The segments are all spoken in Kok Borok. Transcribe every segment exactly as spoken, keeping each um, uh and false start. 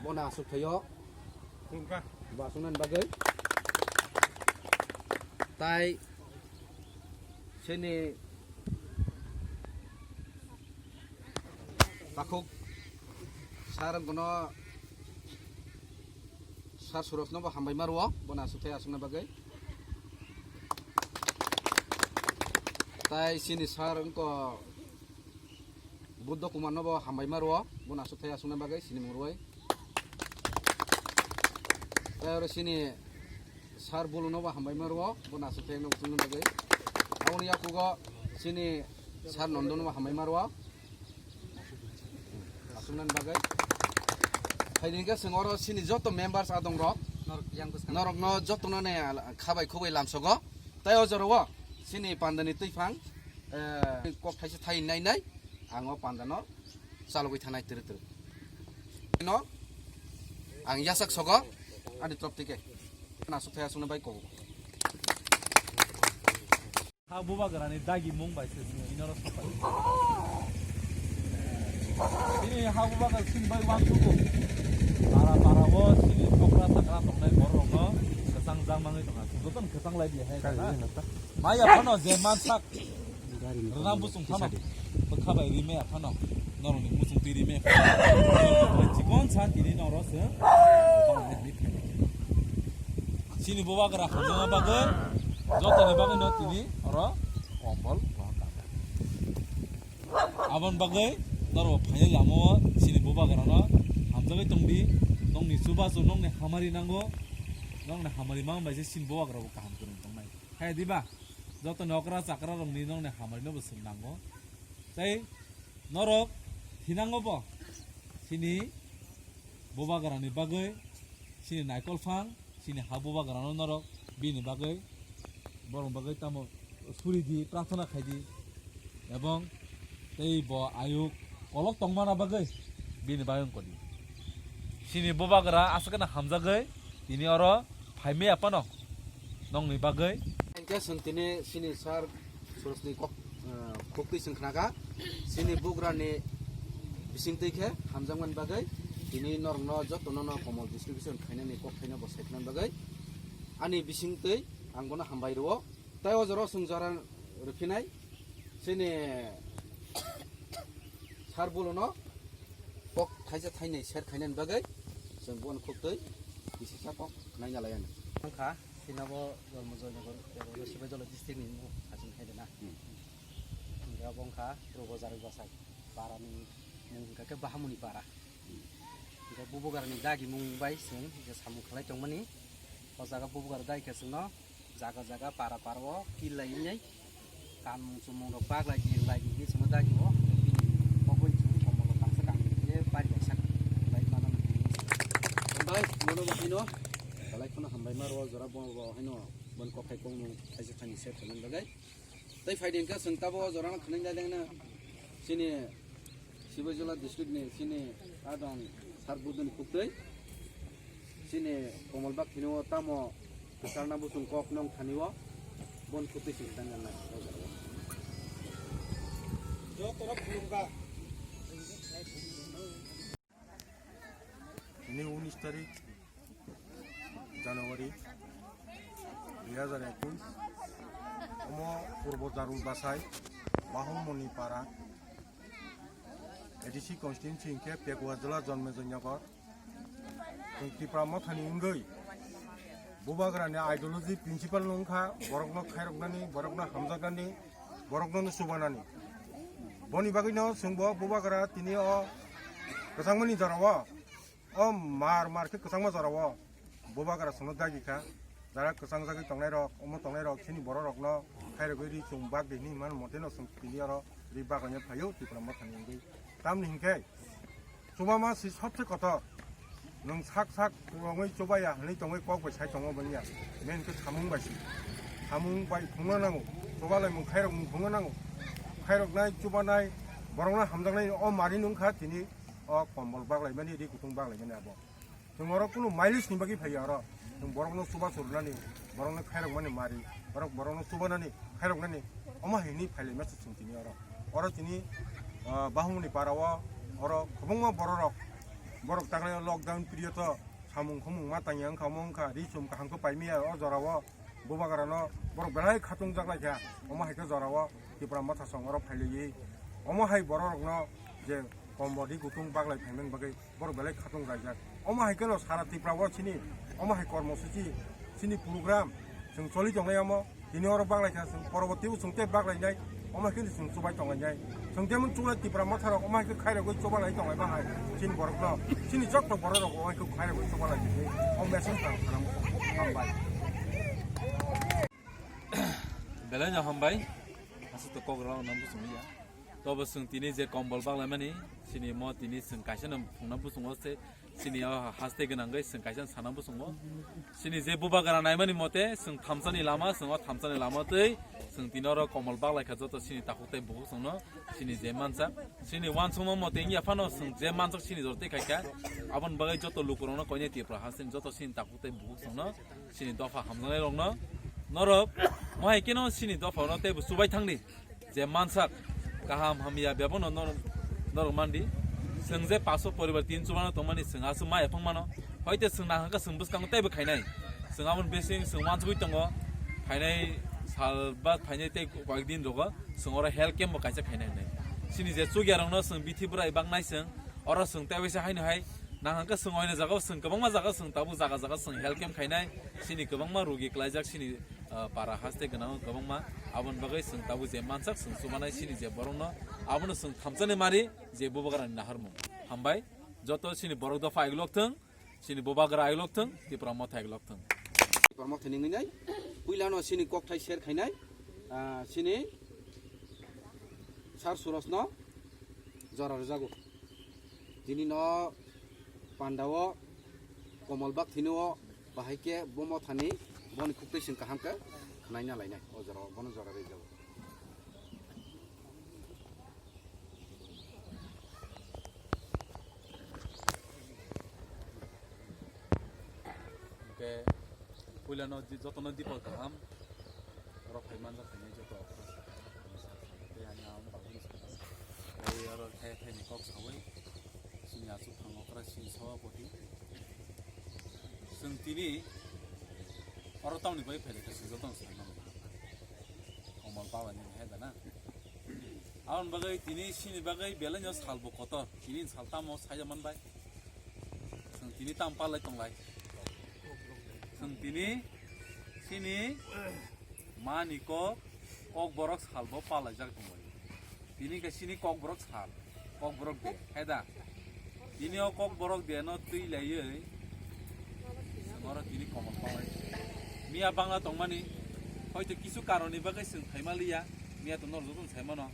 Bono aswk thaio. Khulumkha. Bo aswknani bagwi. Tai sini takhuk sir wngkha no, sir Suraj no bo hambai ma rwo, bono aswk thai aswkna bagwi. Tai sini sir wngkha Buddha Kumar no bo hambai ma rwo, bono aswk thai aswkna bagwi sinimung rwui. Tai oro sini sir Bulu no bo hambai ma rwo, bono aswk thai aswkna bagwi. Aboni yakugo sini sir Nondo no bo hambai ma rwo. Aswknani bagwi. Phaidi hwnkhe chwng oro sini joto members adong rok. Norok yang bwskang. Norok no joto no ne khabai khogoi lamsogo. Tai o jora o sini pandani twiphang, eh, kok thaisa thai nai nai. Ang o panda no chalogwi thanai twrwi twrwi. No, ang yasak sogo, ani top tike. Nasuk thaya sungna bai kogo. Ha bubagrani dagi mung bai se sini oro sopai. Ini ha bubagra sini bai wang suku. Para para wo sini pokra sakra tongnai borok no kesang jang mangwi tonga. Joto kesang lai di hai. Maya phano je mansak. Rwna muchung phano bwkha bai rimaya phano norokni muchung twi rimaya phano chikon sa tini norok se chini bubagra hamjakna bagwi jotoni bagwi no tini oro kombol rohor kha. Aboni bagwi norok phainai lama o chini bubagra no hamjagwi tongdi, nokni chubachu nokni hamari nango, nokni hamari mang bai se chini bubagra bo kaham kwrwng tongnai. Hai diba? Jotoni okra chakra rokni nokni hamari no bo swng nango. Tei norok thinango bo chini bubagrani bagwi, chini naikol phang, chini ha bubagrano norok bini bagwi, borok bagwi tamo suri di, prarthana khai di, ebong tei bo ayuk kolok tongmana bagwi bini bagwi wngkha di. Chini bubagra aswk no hamjagwi tini oro phaimaya phano nokni bagwi. Hingke chwng tini chini sir Surajni kok, eh, khuktwi chwng khnakha. Chini bugrani bisingtwi khe hamjakmani bagwi tini norokno jotono no komol distribution khainani kok khaina bo sai khnani bagwi ani bisingtwi ang bono hambai rwo. Tai o jora o chwng jora rwphinai chini sir Buluno kok thaisa thainai share khainani bagwi chwng bono khuktwi kisisa kok naina lai ani. Wngkha, chini bo Dharma Joynagar, Sibaijala district ni mung saching khai dena. Hmm. Hingke abo wngkha Purbo Jaruk Bwsai para ni mung hingka khe Bahamuni para. Hmm. Hingke bubagra ni dagi mung bai chwng hingke samung khlai tongmani. O jaga bubagra dagi khe chwngno jaga jaga para para o killai wngnai. Kanmung chumung rok baglai di, lai di, di chwngno dagi o. Obo ni chwng komolo tangsa kang di, je pari bai sak. Lai mano ni. Hambai, mono bo haino. Belai kheno hambai ma rwo, jora bo, bo haino, bon kokhai kongmung, thaisa thani se thangna bagwi. Tai phaidi hingke chwng tabo o jorano khanai dai dai na. Chini Sibaijala district ni chini adong sir Buduni khuktwi. Chini Komol Bak hino tamo kwcharna buchung kok nong thani o. Bon khuktwi chwng tang nang nai o jorao. Jotono khulumkha. Tini unis tarik January dui hajar ekush, omo Purbo Jarul Bwsai, Bahumoni Para, A D C constituency hingke Pekua Jila Jonmejoi Nagar, chwng Tipra Mothani wngwi Bubagrani ideology principle no wngkha, borokno khairoknani, borokno hamjaknani, borokno no chubanani. Boni bagwino chwngbo Bubagra tini o kwchangmani jorao, o mar mar khe kwchangma jorao Bubagra chwngno dagi kha. Jara kwchangjagwi tongnairok, omo tongnairok chini bororokno khairogwi ri chwng bak di hinwi man mote no chwng tini oro ri bak laina phaio Tipra Mothani wngwi. Tamni hinkhe Chubama si sobse kotor. Nwng sak sak wngwi chubaya hwnwi tongwi kok bai sai tongo bwlya. Men khe samung bai si. Samung bai phunukna nango. Chubalaimung khairokmung phunukna nango. Khairoknai, chubanai, borokno hamjaknai o mari nung kha tini o kombol baklaimani, ri kutung baklaimani abo. Chwng oro kunu mileage ni bagwi phaiya oro. Chwng borokno chubachu rwnani, borokno khairokmani mari, borok borokno chubanani, khairoknani, omo hai hwnwi phailaima se chwng tini oro. Oro tini, ah, Bahumuni para o, oro kwbangma bororok Borok takle lockdown period o samung khumung ma tangya wngkha, omo wngkha ri chum kaham khe paimaya o jorao bubagrano borok belai khatung jak lai kha, omo hai khe jorao Tipra Motha song oro phailayi, omo hai borok rokno je kombor ri kutung baglai phaimani bagwi borok belai khatung raijak. Omo hai kheno sara Tripura o chini omo hai kormosuchi, chini program chwng choli tongnai omo, tini oro baglai kha chwng, poroboti o chwng tei baglai nai, omo hai kheno chwng chubai tonglai nai. Chwng jemon chulai Tripura Motha rok omo hai khe khairogwi chubalai tonglai bahai chini borokno, chini jotto borok rok omo hai khe khairogwi chubalai tongwi o message rok hambai. Belai no hambai, aswk to kok rok nang bwswng ya. Tobo chwng tini je kombol baglaimani, chini mo tini chwng kaisa no phungna bwswngo se, chini o haste gwnangwi chwng kaisa sana bwswngo. Chini je bubagra naimani mote chwng thamsani lama, chwng o thamsani lama twi chwng tini oro kombol baglaikha joto chini takhuk tei bukhuk chwngno chini je mansa. Chini uansukma mote wngya phano chwng je mansak chini jora tei khaikha. Aboni bagwi joto lukurokno koinai Tripura hasteni joto chini takhuk tei bukhuk chwngno chini dopha hamjaknairokno norok mohai keno chini dophano teibo chubai thangdi. Je mansak kaham hamya bebakno nor-, norok mandi. Chwng je paso poribar tin chubano tongmani chwng aswk ma ephang mano. Hoite chwng nahangkha chwng bwskango teibo khainai. Chwng aboni bising chwng uansugwi tongo. Phainai sal ba phainai tei koyek din rogo chwng oro health camp bo kaisa khainai hinwi. Chini je chugyarokno chwng bithi bwrai baknai chwng. Oro chwng tei waisa haino hai nahangkha chwng oino jagao chwng kwbangma jaga chwng tabuk jaga jaga chwng health camp khainai. Chini kwbangma rugi klaijak chini ah, para haste gwnang kwbangma. Aboni bagwi chwng tabuk je mansak chwng chubanai chini je borokno abono chwng thamsani mari je bubagrani naharmung. Hambai, joto chini borok dopha aiglok thwng, chini bubagra aiglok thwng, Tipra Motha aiglok thwng. Tipra Motha ni wngwi nai, puilano chini kokthai share khainai, ah, chini Sir Suraj no jora rwjago. Tini no pandao Komol Bak thini o bahai khe bo mothani boni khuktwi chwng kaham khe khwnaina lainai o jora o bono jora rijao. Hwnkhe puilano di-, jotono dipor kaham. Oro phai manjak khainai joto okra. Tei ani ang bagwi sakha. Tei oro thai thai ni kok sawi. Chini achuk thang okra chini sabapati. Chwng tini oro tamni bai phailai kha chwng jotono sai mano. Komol Bak ni hai da na. Aboni bagwi tini chini bagwi belai no sal bo kotor. Tini sal tamo saija man bai. Chwng tini tam palai tonglai. Chwng tini chini mani kok, kok borok sal bo palaijak tonglai. Tini khe chini kok borok sal, kok borok de, hai da? Tini o kok borok de no twi laiwi, chwng oro tini Komol Bak lai. Miya bangla tongmani, hoito kisu karoni bagwi chwng phaima liya, miya to norok jotono sai mano,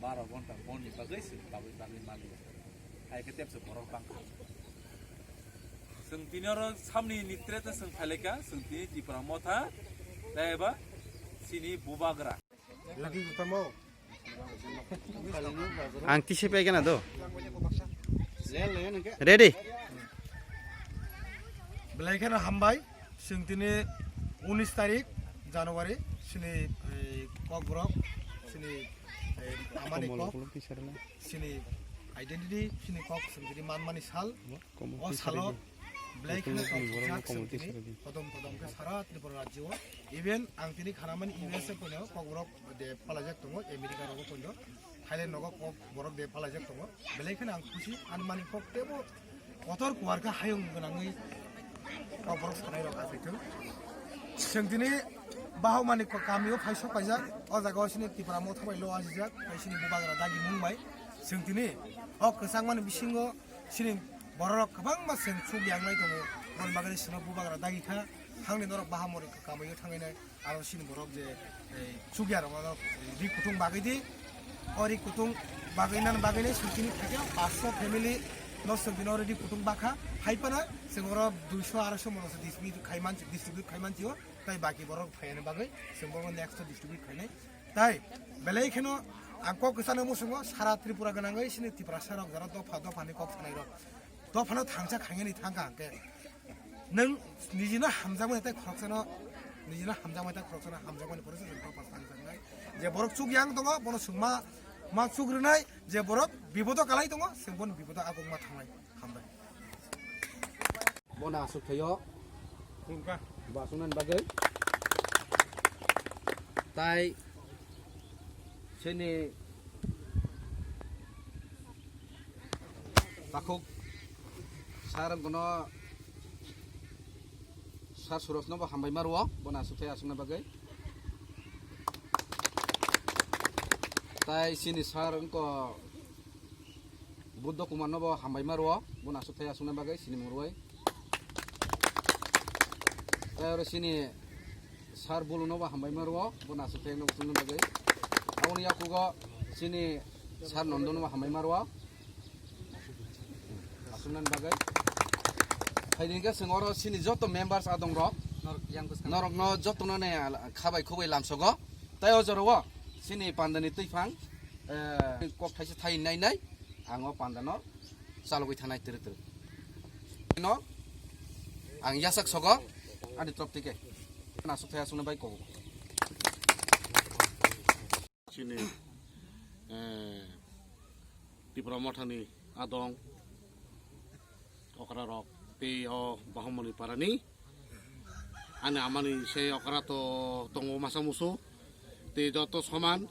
baro ghonta bonni bagwi chwng tabwi tabwi ma liya. Hai khe tepsa borok bang kha. Chwng tini oro samni ni tre ta chwng phailaikha, chwng tini Tipra Motha, tei eba chini bubagra. Ang tisi paigana do. Ready? Belai kheno hambai, chwng tini unis tarik January, chini, eh, kokborok, chini, eh, amani kok. Chini identity, chini kok, chwng tini manmani sal. O salo belai kheno tongthokjak chwng tini, kodom kodom khe sara Tripura rajyo o. Even ang tini khanamani U S A poino kokborok de palaijak tongo, America rogo poino, Thailand nogo kokborok de palaijak tongo. Belai kheno ang khusi, ani mani kok tebo kotor kuar khe hayung gwnangwi kokborok sanai rok achaithung. Chwng tini Bahaumani ko-, kamio phai sok paijak, o jaga o chini Tipra Motha bai lo ajijak, tei chini bubagra dagi mung bai. Chwng tini o kwchangmani bisingo chini bororok kwbangma chwng chuk yangnai tongo, aboni bagwi chwngno bubagra dagi kha, hangni norok bahamoni kwkamio thangwi nai, aro chini borok je, eh, chukya rok no, eh, ri kutung bagwi di, o ri kutung bagwi nani bagwi nai chwng tini thakya paanch sho family no chwng tini o ri kutung bakha, hai phano chwng oro dui sho arai sho mono se distribute khai man, distribute khai man sio. Tai baki borok phaiyani bagwi chwng bono next distribute khainai. Tai belai kheno ang kok kwchangno muchungo sara Tripura gwnangwi chini Tiprasa rok jora dopha dopha ni kok sanai rok. Dophano thangsa khainani thangkha hwnkhe nwng nijino hamjakmani tai khoroksano, nijino hamjakmani tai khoroksano hamjakmani phoroksa chwng dopha thangjaknai. Je borok chuk yang tongo bono chwng ma, ma chuk rwnai, je borok bipodo kalai tongo chwng bono bipodo agok ma thangnai. Hambai. Bono aswk thaio. Bo aswknani bagwi. Tai chini takhuk sir wngkha no, sir Suraj no bo hambai ma rwo, bono aswk thai aswkna bagwi. Tai chini sir wngkha Buddha Kumar no bo hambai ma rwo, bono aswk thai aswkna bagwi sinimung rwui. Tai oro chini sir Bulu no bo hambai ma rwo, bono aswk thai aswkna bagwi. Aboni yakugo chini sir Nondo no bo hambai ma rwo. Aswknani bagwi. Phaidi hwnkhe chwng oro chini joto members adong rok. Norok yang bwskang. Norok no joto no ne kha bai khuk bai lamsogo. Tai o jora o chini panda ni twi phang, eh, kok thaisa thai nai nai. Ang o panda no chalogwi thanai twrwk twrwk. No ang yasak sogo ani top tike. Aswk thai aswkna bai kogo. Chini, eh, Tipra Mothani adong okra rok tei o Bahumani parani ani amani sei okra to tongo masa musu tei joto soman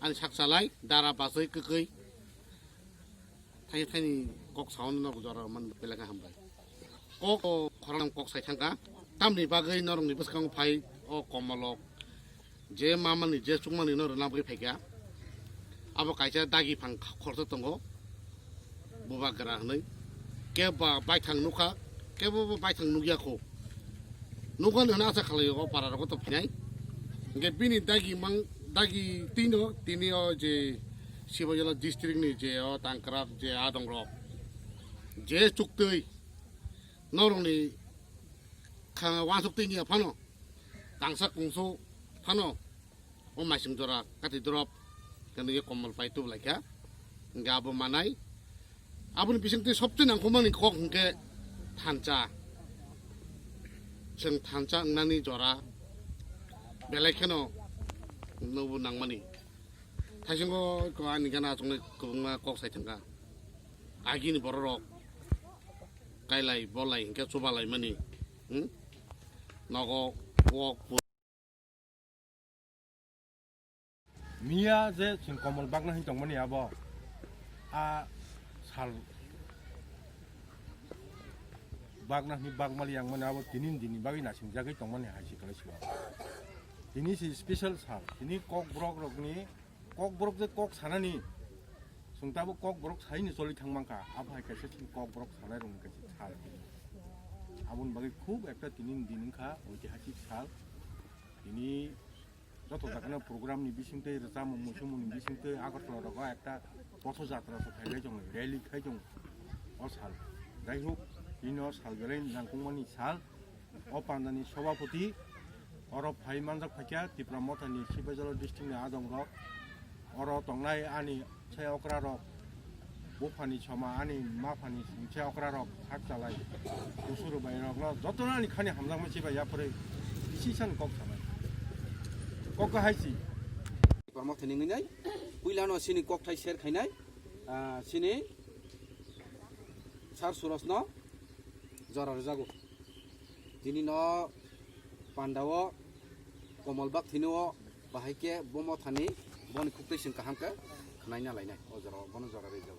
ani sak chalai dara bachai kwkwi. Thaini thaini kok saono nok jora man belai khe hambai. Kok o khorang kok sai thangkha. Tamni bagwi norokni bwskango phai o komolok je mamani je chukmani no rwna bagwi phaikha. Abo kaisa dagi phang khorsa tongo. Bubagra hwnwi. Kebo baithang nukha, kebo bo baithang nukya kho. Nukani hwnwi acha khalai o para rogo to phinai. Hwnkhe bini dagi mang, dagi tino, tini o je Sibajala district ni je o tangkrak je adong rok. Je chuktwi norokni kha wansuk twi niya phano. Tangsa kungsu phano. O maising jora kati drop kani ye komol pai tu lai kha. Hwnkhe abo manai. Aboni bisingtwi sobse nangkukmani kok hwnkhe thansa. Chwng thansa wngnani jora belai kheno nubo nangmani. Thaisingo ko ani gana achuknai kwbangma kok sai thangkha. Agini bororok kailai bolai hwnkhe chubalaimani. Hmm? Nogo wok. Miya je chwng komol bagna hin tongmani abo a sal bagna hin bagmali yang mani abo tinin dini bagwi nasingjagwi tongmani hai si kwlai siwa. Tini si special sal, tini kok borok rokni kok borok je kok sanani chwng tabuk kok borok saini choli thang mankha, abo hai kaisa chini kok borok sanai rokni kaisa sal. Aboni bagwi khub ekta tinin din wngkha oitihasik sal. Tini joto jagano program ni bisingtwi, rwchapmung muisingmung ni bisingtwi Agartala rogo ekta potho jatra se phailai tongo, rally khai tongo o sal. Jai hok, bini o sal belai nangkukmani sal. O pandani sobapoti oro phai manjak phaikha Tipra Mothani Sibajala district ni adong rok. Oro tongnai ani bwsai okra rok, buphani soma ani maphani bwsai okra rok sak chalai, kusuru bai rok no jotono ani khani hamjakma chibai yapharwi bisi san kok sanai. Kok hai si. Kormo thani ngai nai, puila no sini kok thai share khainai, ah, sini sir Suraj no jora rwjago. Tini no panda o komol bak thini o bahai khe bo Mothani boni khuktwi sing kaham khe khnaina lainai o jora o bono jora rijak.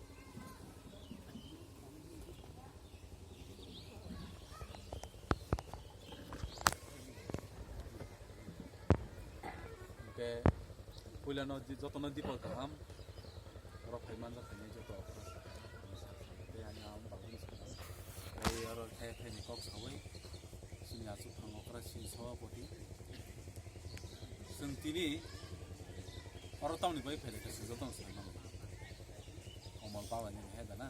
Hwnkhe puilano di-, jotono dipal kaham. Oro phai manjak khainai joto okra. Tei ani ang bagwi tei oro khe thaini kok sawi chini achuk thang okra chini sobapoti. Chwng tini oro tamni bai phailai khe chwng jotono sai mano. Komol Baba ni hai da na.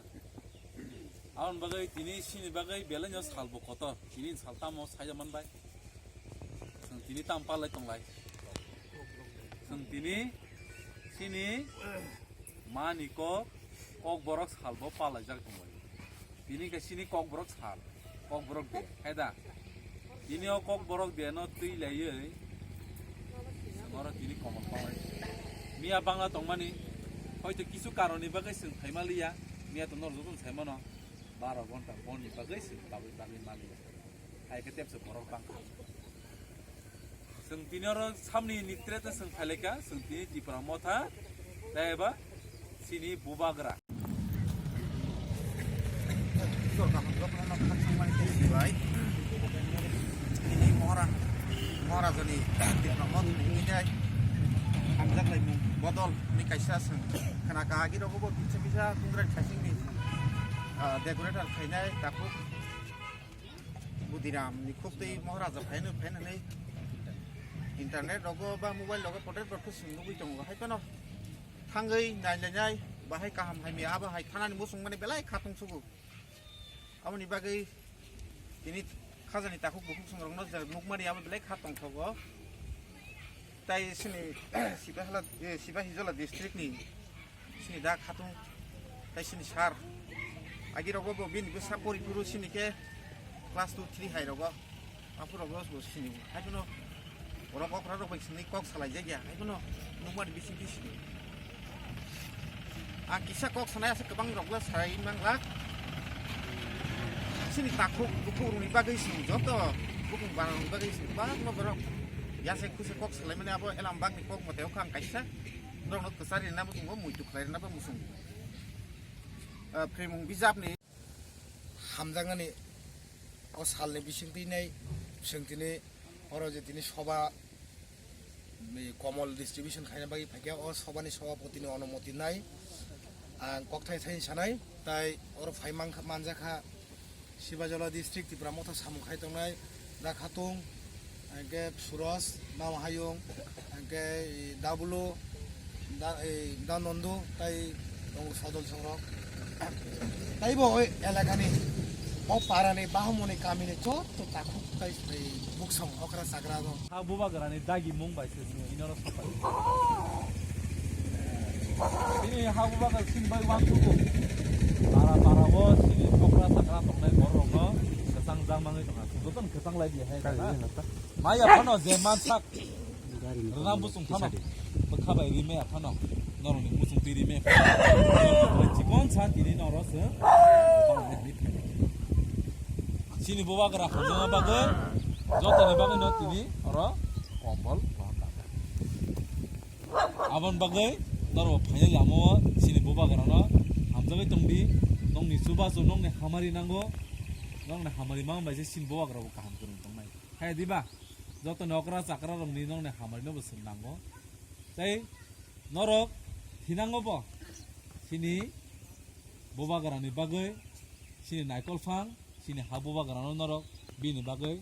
Aboni bagwi tini chini bagwi belai no sal bo kotor. Tini sal tamo saija man bai. Chwng tini tam palai tonglai. Chwng tini chini mani kok, kok borok sal bo palaijak tonglai. Tini khe chini kok borok sal, kok borok de, hai da? Tini o kok borok de no twi laiwi chwng oro tini komol palai. Miya bangla tongmani, hoito kisu karoni bagwi chwng phaima liya, miya to norok jotono sai mano. Baro ghonta boni bagwi chwng tabwi tabwi mani. Hai khe tepsa borok bangkha. Chwng tini oro samni ni tre ta chwng phailaikha, chwng tini Tipra Motha, tei eba chini Bubagra. Tini Mohara, Moharajani Tipra Motha ni tei hamjak laimung bodol ni kaisa chwng khna kahagi rogo bo kisa kisa tungrai khasing ni, ah, decorator khainai takhuk. Budiram ni khuk tei Moharaja phaino phainani internet rogo ba mobile rogo portrait rok khe chwng nugui tongo. Hai phano thangwi nailainai bahai kaham hamya abo hai thanani muchung mani belai khatung sugo. Aboni bagwi tini khajani takhuk bukhuk songrokno je nukmani abo belai kha tongthogo. Tai sini Sipahala, eh, Sipahijola district ni sini da khatung tai sini sar. Agi rogo bo bini bwsa pori phuru sini khe class two three hai rogo. Aphuru rogo bo sini. Hai phano borok okra rok bai sini kok salai jak ya. Hai phano nukmani bising bising. Ang kisa kok sanai asa kwbang rok le sai manglak. Sini takhuk bukhuk rokni bagwi sini joto bukung barang ni bagwi sini kwbangma borok yasai khusai kok salaimani abo elam bagni kok mwtai o kha ang kaisa. Norokno kwchari rwna bo tongo, muitu khlai rwna bo muchung. Ah, phrimung bijapni hamjaknani o salni bisingtwi nai chwng tini oro je tini soba ni komol distribution khaina bagwi phaikha, o sobani sobapoti ni onumoti nai ang kokthai thai sanai, tai oro phai mankha, manjakha. Sibajola district Tipra Motha samung khai tongnai, Da Khatung, hingke Suraj, Mama Hayung, hingke Da Bulu, Da, Da Nondu, tai tongo sodol songrok. Tai bo oi elakani, o parani, bahumoni kamini joto takhuk tai, tai buksong okra chagra no. Ha Bubagrani dagi mung bai se sini oro sapai. Ini ha Bubagra sini bai wang tuku. Para para wo sini okra chagra tongnai borok no kesang jang mangwi tonga. Joto kesang lai di hai. Maya phano je mansak. Rwna muchung phano. Bwkha bai ri maya phano. Norokni muchung twi ri maya phano. Chikon san tini norok se. Chini Bubagra hamjagna bagwi jotoni bagwi no tini oro kombol. Aboni bagwi norok phainai lama o chini Bubagra no hamjagwi tongdi. Nokni chubachu nokni hamari nango. Nokni hamari mang bai se chini Bubagra bo kaham kwrwng tongnai. Hai diba? Joto ni okra chakra rok ni nong ni hamari no bo swng nango. Tei norok thinango bo chini Bubagra ni bagwi, chini naikol phang, chini ha Bubagra no norok bini bagwi,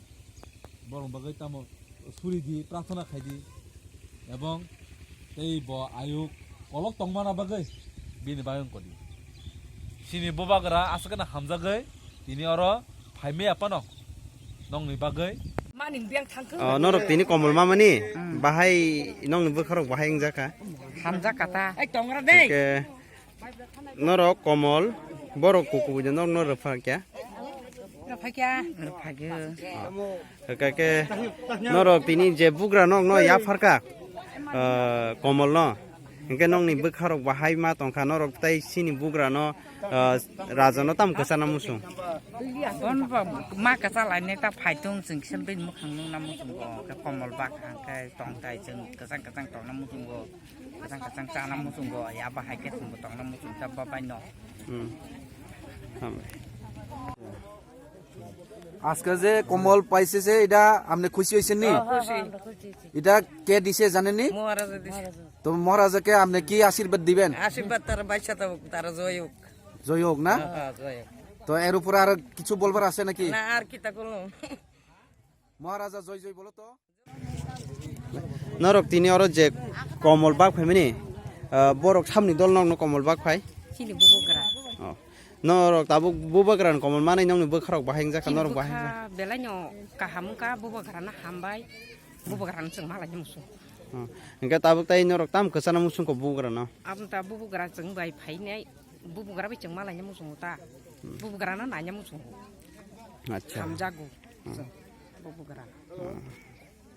borok bagwi tamo suri di, prarthana khai di. Ebong tei bo ayuk kolok tongmana bagwi bini bagwi wngkha di. Chini Bubagra aswk no hamjagwi tini oro phaimaya phano nongni bagwi. Mani biyang thangkhe. Oh, norok tini Komol mamani bahai nongni bwkharok bahai wngjakha. Hamjakha ta. Ei tongra dei. Hingke norok Komol borok kukubuino nokno rwphakya. Rwphakya. Rwphakya. Hwnkhe khe norok tini je bugra nokno yapharkha, ah, Komolno. Hwnkhe nokni bwkharok bahai ma tongkha, norok tei chini bugrano, ah, rajano tamo kwchana muchung. Bono bo ma kwchalainai ta phaitung chwng kisa bini mukhang nukna muchungo, hwnkhe Komol bak hwnkhe tongthai chwng kwchang kwchang tongna muchungo, kwchang kwchang chana muchungo, ya bahai khe chwngbo tongna muchung ta babaino. Hmm. Hambai. আজকে যে কমল পাইছে যে, এটা আপনি খুশি হয়েছেন নি? হ্যাঁ, খুশি। এটা কে দিছে জানেন নি? মহারাজা দিছে। তো মহারাজাকে আপনি কি আশীর্বাদ দিবেন? আশীর্বাদ তারা বাইশা থাকুক, তারা জয় হোক। জয় হোক না? হ্যাঁ, হ্যাঁ, জয় হোক। তো এর উপরে আর কিছু বলবার আছে নাকি? না, আর কিতা করলাম? মহারাজা জয় জয় বলো তো। Norok tini oro je Komol bak phaimani, ah, borok samni dol nokno Komol bak phai? Chini bubagra. Oh. Norok tabuk bubagra ni Komol manwi nokni bwkharok bahai wngjakha, norok bahai wngjakha. Bwkha belaino kaham wngkha, bubagra no hambai, bubagra no chwng malai muchung. Oh. Hingke tabuk tai norok tam kwchana muchung kho bubagra no? Aboni ta bubagra chwng bai phainai, bubagra bai chwng malai muchungo ta. Hmm. Bubagra no naina muchungo. Acha. Hamjago. Hmm. Chwng bubagra. Hmm.